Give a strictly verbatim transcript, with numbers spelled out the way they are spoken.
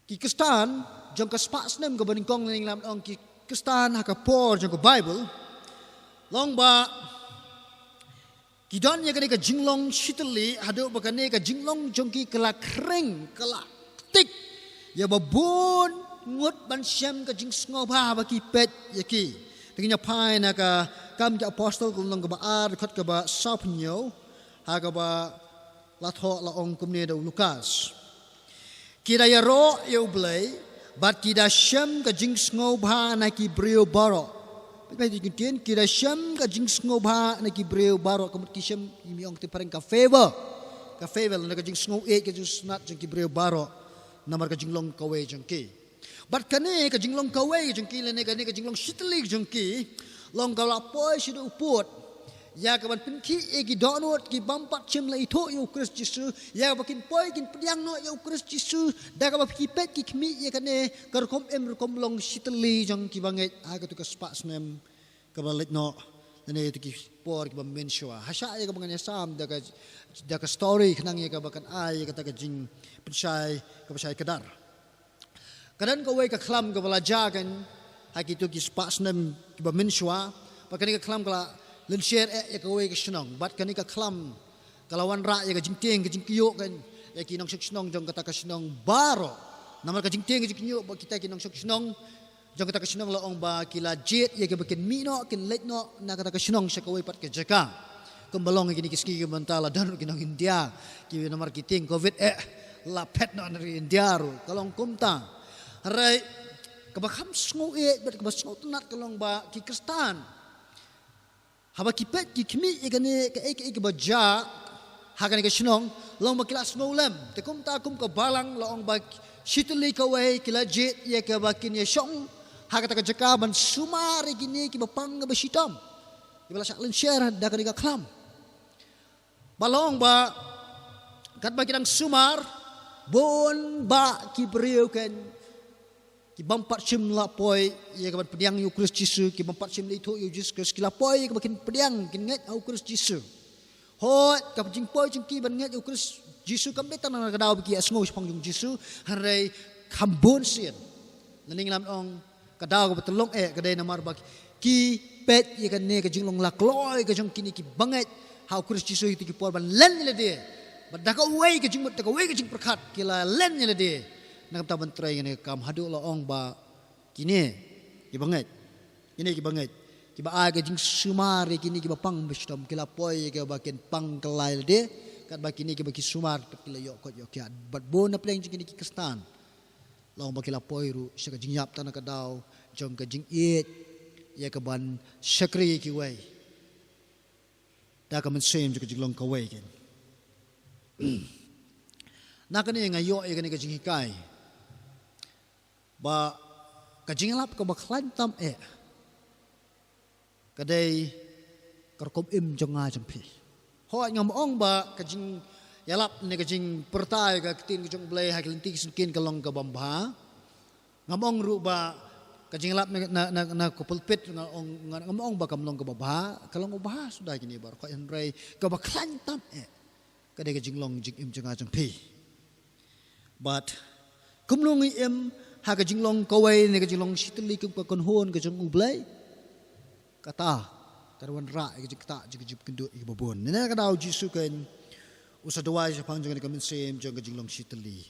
Ki Khristan jong ka spah snem kaba nyngkong, lane ngi lah ban ong ki Khristan ha ka por jong ka Baibl, long ba ki don ïa kane ka jinglong shitylli, haduh ba kane ka jinglong jong ki ka la khring, ka la ktik ïa ba bun ngut ban shem ka jingsngewbha ba ki peit ïa ki. Te ngin ïa phai na ka Kam ki Apostol ka lynnong kaba ar, dkhot kaba sawphew hynñiew, ha kaba la thoh, la ong kumne da u Lukas: Ki da ïaroh ïa U Blei, bad ki da shem ka jingsngewbha na ki briew baroh. Peit, peit, ki ktien, ki da shem ka jingsngewbha na ki briew baroh, ka mut ki shem, ngi ong te phareng ka favor. Ka favor, lane ka jingsngew ïeit, ka jingsngewtynnat jong ki briew baroh namar ka jinglong kawei jong ki. Bad kane ka jinglong kawei jong ki, lane kane ka jinglong shitylli jong ki, long ka la poi shaduh u pud ïa ka ban pynkhih ïa ki dohnud ki bym pat shym la ithuh ïa U Khrist Jisu, ïa kaba kin poi kin pdiang noh ïa U Khrist Jisu, da kaba ki peit ki khmih ïa kane ka rukom im rukom long shitylli jong ki bangeit ha katu ka spah snem kaba leit noh, lane ïa katu ki por kiba mynshuwa. Ha shah ïa kaba ngan ïa sam da ka, da ka story khnang ïa kaba kan ai ïa kata ka jingpynshai kaba shai kdar. Ka don kawei ka khlam kaba la jia kan ha kitu ki spah snem kiba mynshuwa. Bad kane ka khlam ka la lynsher eh ïa kawei ka shnong. Bad kane ka khlam ka la wanrah ïa ka jingtieng ka jingkyiuh kan ïa ki nongshong shnong jong kata ka shnong baroh. Namar ka jingtieng ka jingkyiuh ba kita ki nongshong shnong jong kata ka shnong la ong ba ki la jied ïa kaba kin mih noh, kin leit noh na kata ka shnong sha kawei pat ka jaka. Kumba long ïa kine ki sngi ki mynta la don ruh ki nong India, ki namar ki tieng covid eh la phet noh na ri India ruh, ka long kumta. Hynrei kaba kham sngew ïeit bad kaba sngewtynnat ka long ba ki Khristan, haba ki peit ki khmih ïa kane kaei kaei kaba jia ha kane ka shnong, long ba ki la sngew lem. Te kumta kum ka balang la ong ba shitylli kawei ki la jied ïa kaba kin ïa shong ha kata ka jaka ban sumar ïa kine kiba pang kaba shitom, kiba la shah lynsher da kane ka khlam. Ba long ba katba ki dang sumar, bun bah ki briew kan ki bym pat shym la poi ïa ka ban pdiang ïa U Khrist Jisu, ki bym pat shym la ithuh ïa U Jisu Khrist, ki la poi ïa kaba kin pdiang, kin ngeit ha U Khrist Jisu. Hooid, ka jingpoi jong ki ban ngeit ha U Khrist Jisu kam dei tang na ka daw ba ki ïa sngew shaphang jong U Jisu, hynrei kham bun sien. Lane ngi lah ban ong ka daw kaba tyllong eh ka dei namar ba ki peit ïa kane ka jinglong la kloi ka jong kine ki bangeit ha U Khrist Jisu ha kito ki por ban len ïa lade. Bad da kawei ka jingmut, da kawei ka jingpyrkhat ki la len ïa lade na ka bynta ban trei ïa kane ka kam, haduh la ong ba kine ki bangeit, kine ki bangeit kiba ai ka jingsumar ïa kine kiba pang ba shitom, ki la poi ïa kaba kin pang kylla ïa lade. Katba kine kiba ki sumar pat ki la ïoh koit ïoh khiah. Bad bun na pdeng jong kine ki Khristan, la ong ba ki la poi ruh sha ka jingïap tang na ka daw jong ka jingïeit ïa ka ban shakri ïa kiwei da ka mynsiem jong ka jinglong kawei kan. Na kane nga ïoh ïa kane ka jinghikai ba ka jingïalap kaba khlaiñ tam eh ka dei ka rukom im jong nga jong phi. Hooid, ngam ong ba ka jingïalap ne ka jingpyrta ïa ka ktien ka jong U Blei ha ki lynti ki syngkien ka long kaba bha. Ngam ong ruh ba ka jingïalap na, na, na, na ka pulpit, nga ong, nga, ngam ong ba kam long kaba bha, ka long kaba bha suda kine baroh, hynrei kaba khlaiñ tam eh ka dei ka jinglong jingim jong nga jong phi. Bad kumno ngi im ha ka jinglong kawei ne ka jinglong shitylli kum ka kynhun ka jong U Blei? Kata ka wanrah ïa ka jingktah jong ka jingpynkynduh ïa kiba bun. Nangta ka daw U Jisu kan u sa duwai shaphang jong ka mynsiem jong ka jinglong shitylli.